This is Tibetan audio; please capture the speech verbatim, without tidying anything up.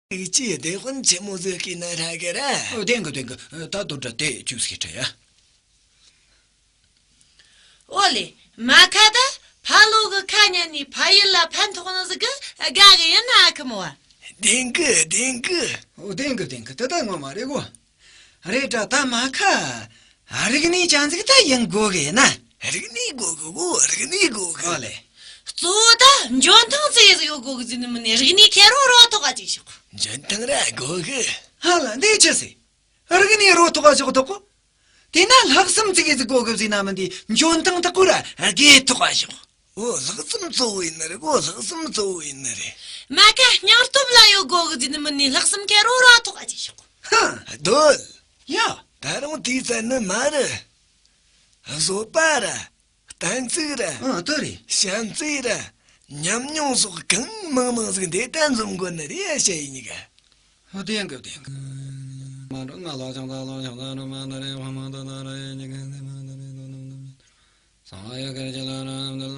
ཅི་སྡེ་དཔོན་ཆེན་མོ་ཟིག་གི་ན་ར་གི་ར། ཨོ། བདེན་གི་བདེན་གི། ད་དོ་འདྲ་དེ་ཅུག་སི་ཁྲ་ཡ། ཨོ་ལེ། མ་ཁ་ད་ཕ་ལོ་གི་ཁ་ཉན་ནི་ཕ་ཡུལ་ལ་ཕན་ཐོགས་ནི་ཟིག་གི་དགའ་གི་ཡིན་ན་ཨ་ཁུ་མོ་བ། བདེན་གི་བདེན་གི། ཨོ། བདེན་གི་བདེན་གི། དེ་ད་ངོ་མ་རེད་གོ། རེད་དྲ་ད་མ་ཁ། རིག་གནས་ཅན་ཟིག་ད་ཡིན་དགོ་གི་ན། རིག་གནས་དགོ་གི་གོ། རིག་གནས་དགོ་གི། ཨོ་ལེ། གཙོ་བོ་ད་འཇོན་ཐང་ཟིག་ཟིག་ཡོད་དགོ་གི་ཟེར་ནི་མིན་ནི་རིག་གནས་ཁེར་རོ་རོ་ཐོག་ག་ཅིག་ཤོག་འཇོན་ཐང་ར་དགོ་གི། ཧ་ལ་འདི་ཅི་ཟེར། རིག་གནས་རོ་ཐོག་ག་ཞོག་ཐོག་གོ། དེ་ན་ལྷག་བསམ་ཙི་གེ་ཟིག་དགོ་གི་ཟེར་ན་མིན་དེ་འཇོན་ཐང་དག་གོ་ར་དགེ་ཐོག་ག་ཞོག་ཨོ། ལྷག་བསམ་གཙོ་བོ་ཡིན་ནི་རེད་གོ། ལྷག་བསམ་གཙོ་བོ་ཡིན་ནི་རེད། མ་ཁ་སྙིང་སྟོབས་ལ་ཡོད་དགོ་གི་ཟེར་ནི་མིན་ནི་ལྷག་བསམ་ཁེར་རོ་རོ་ཐོག་ག་ཅིག་ཤོག་ཧ། སྡོད། ཡ། ད་རུང་དེའི་རྩ་ནི་མ་རེད། བཟོད་པ་ར། གཏན་ཚིགས་ར། ཨ། དེ་རེད། བྱམས་བརྩེ་ར། ཉམས་མྱོང་སོགས་གང་མང་མང་ཟིག་འདི་ལྟར་འཛོམས་དགོས་ནི་རེད་ཡ་ཞེ་ཡིན་ག་ཧོ། བདེན་གི་བདེན་གི། མ་འགྲོ་ང་ལོ་ཆུང་ཙག་ལོ་ཆུང་ཙག་རུ་མ་འདི་རེད། ཕ་མ་འདི་ན་རེད། ཉི་ག་འདི་མ་འདི་རེད། དོ་ནམ་འདི་མ་འདི་རེད། སང་ཡ་གར་གྱི་ལ་ར་འདི་